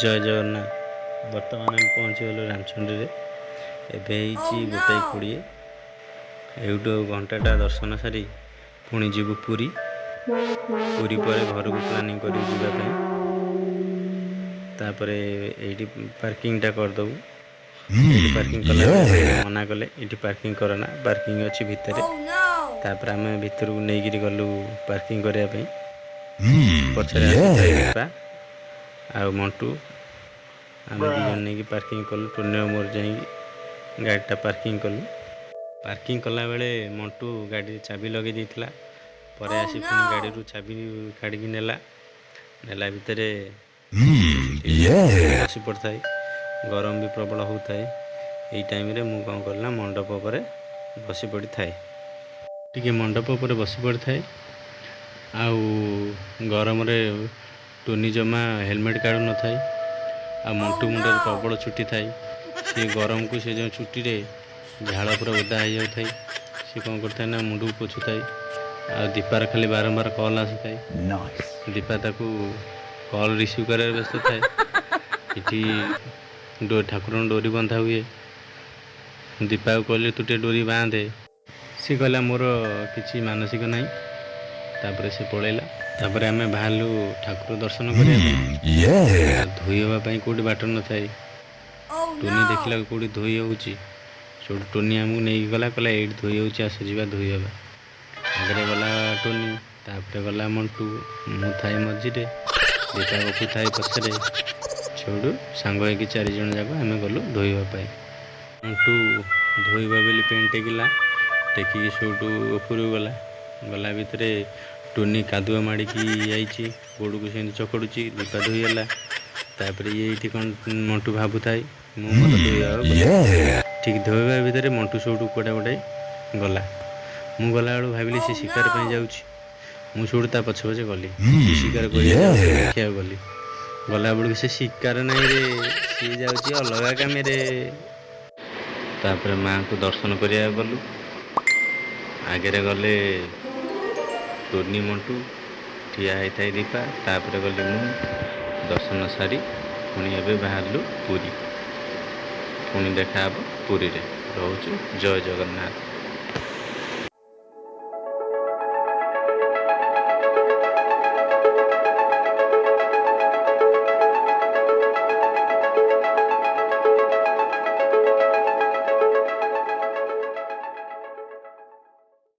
ଜୟ ଜଗନ୍ନାଥ। ବର୍ତ୍ତମାନ ଆମେ ପହଞ୍ଚିଗଲୁ ରାମଚଣ୍ଡୀରେ। ଏବେ ହେଇଛି 1:20। ଏଇଠୁ ଘଣ୍ଟାଟା ଦର୍ଶନ ସାରି ପୁଣି ଯିବୁ ପୁରୀ। ପୁରୀ ପରେ ଘରକୁ ପ୍ଲାନିଂ କରିବୁ ଯିବା ପାଇଁ। ତାପରେ ଏଇଠି ପାର୍କିଂଟା କରିଦେବୁ। ଏଇଠି ପାର୍କିଂ କଲା, ମନା କଲେ ଏଇଠି ପାର୍କିଂ କରନା, ପାର୍କିଂ ଅଛି ଭିତରେ। ତାପରେ ଆମେ ଭିତରକୁ ନେଇକିରି ଗଲୁ ପାର୍କିଂ କରିବା ପାଇଁ। ପଛରେ ଆସୁଥାଏ ଦୀପା ଆଉ ମଣ୍ଟୁ। ଆମେ ଦୁଇ ଜଣ ନେଇକି ପାର୍କିଂ କଲୁ। ଟୁନି ମୋର ଯାଇକି ଗାଡ଼ିଟା ପାର୍କିଂ କଲୁ। ପାର୍କିଂ କଲାବେଳେ ମଣ୍ଟୁ ଗାଡ଼ିରେ ଚାବି ଲଗେଇ ଦେଇଥିଲା। ପରେ ଆସି ପୁଣି ଗାଡ଼ିରୁ ଚାବି କାଢ଼ିକି ନେଲା। ନେଲା ଭିତରେ ବସି ପଡ଼ିଥାଏ। ଗରମ ବି ପ୍ରବଳ ହେଉଥାଏ। ଏଇ ଟାଇମ୍ରେ ମୁଁ କ'ଣ କଲି ନା ମଣ୍ଡପ ଉପରେ ବସି ପଡ଼ିଥାଏ। ଟିକେ ମଣ୍ଡପ ଉପରେ ବସି ପଡ଼ିଥାଏ। ଆଉ ଗରମରେ ଟୁନି ଜମା ହେଲମେଟ୍ କାଢ଼ୁନଥାଏ। ଆଉ ମଣ୍ଟୁ ମୁଣ୍ଡରେ ପ୍ରବଳ ଚୁଟି ଥାଏ। ସିଏ ଗରମକୁ ସେ ଯେଉଁ ଚୁଟିରେ ଝାଳ ପୁରା ଓଦା ହେଇଯାଉଥାଏ। ସିଏ କ'ଣ କରିଥାଏ ନା ମୁଣ୍ଡକୁ ପୋଛୁଥାଏ। ଆଉ ଦୀପାର ଖାଲି ବାରମ୍ବାର କଲ୍ ଆସୁଥାଏ। ଦୀପା ତାକୁ କଲ୍ ରିସିଭ୍ କରିବାରେ ବ୍ୟସ୍ତ ଥାଏ। ଏଠି ଠାକୁରଙ୍କ ଡୋରି ବନ୍ଧା ହୁଏ। ଦୀପାକୁ କହିଲି, ତୁ ଟିକେ ଡୋରି ବାନ୍ଧେ। ସିଏ କହିଲା, ମୋର କିଛି ମାନସିକ ନାହିଁ। ତାପରେ ସେ ପଳେଇଲା। ତାପରେ ଆମେ ବାହାରିଲୁ ଠାକୁର ଦର୍ଶନ କରିବା ପାଇଁ। ଆଉ ଧୋଇ ହେବା ପାଇଁ କେଉଁଠି ବାଟ ନଥାଏ। ଟୁନି ଦେଖିଲା କେଉଁଠି ଧୋଇ ହେଉଛି। ସେଇଠୁ ଟୁନି ଆମକୁ ନେଇକି ଗଲା। କହିଲା, ଏଇଠି ଧୋଇ ହେଉଛି, ଆସ ଯିବା ଧୋଇ ହେବା। ଆଗରେ ଗଲା ଟୁନି, ତାପରେ ଗଲା ମଣ୍ଟୁ, ମୁଁ ଥାଏ ମଝିରେ, ଦୀପା ବାପୁ ଥାଏ ପଛରେ। ସେଇଠୁ ସାଙ୍ଗ ହେଇକି ଚାରିଜଣ ଯାକ ଆମେ ଗଲୁ ଧୋଇବା ପାଇଁ। ମଣ୍ଟୁ ଧୋଇବା ବୋଲି ପେଣ୍ଟ ଟେକିଲା। ଟେକିକି ସେଇଠୁ ଉପରକୁ ଗଲା। ଗଲା ଭିତରେ ଟୁନି କାଦୁଅ ମାଡ଼ିକି ଯାଇଛି, ଗୋଡ଼କୁ ସେମିତି ଚକଡ଼ୁଛି। ଦୀପା ଧୋଇହେଲା। ତାପରେ ଇଏ ଏଇଠି କ'ଣ ମଣ୍ଟୁ ଭାବୁଥାଏ, ମୁଁ ମୋର ଧୋଇବା। ଠିକ୍ ଧୋଇବା ଭିତରେ ମଣ୍ଟୁ ସେଇଠୁ କୁଆଡ଼େ ଗୋଟେ ଗଲା। ମୁଁ ଗଲାବେଳକୁ ଭାବିଲି ସେ ଶିକାର ପାଇଁ ଯାଉଛି। ମୁଁ ସେଇଠୁ ତା ପଛେ ପଛେ ଗଲି। ସେ ଶିକାର କରିବାକୁ ଯାଉଛି ଦେଖିବାକୁ ଗଲି। ଗଲାବେଳକୁ ସେ ଶିକାର ନାହିଁ ରେ, ସିଏ ଯାଉଛି ଅଲଗା କାମରେ। ତାପରେ ମାଆଙ୍କୁ ଦର୍ଶନ କରିବାକୁ ଗଲୁ। ଆଗରେ ଗଲେ ଟୁନି, ମଣ୍ଟୁ, ଠିଆ ହେଇଥାଏ ଦୀପା, ତାପରେ ଗଲି ମୁଁ। ଦର୍ଶନ ସାରି ପୁଣି ଏବେ ବାହାରିଲୁ ପୁରୀ। ପୁଣି ଦେଖାହେବ ପୁରୀରେ। ରହୁଛୁ, ଜୟ ଜଗନ୍ନାଥ।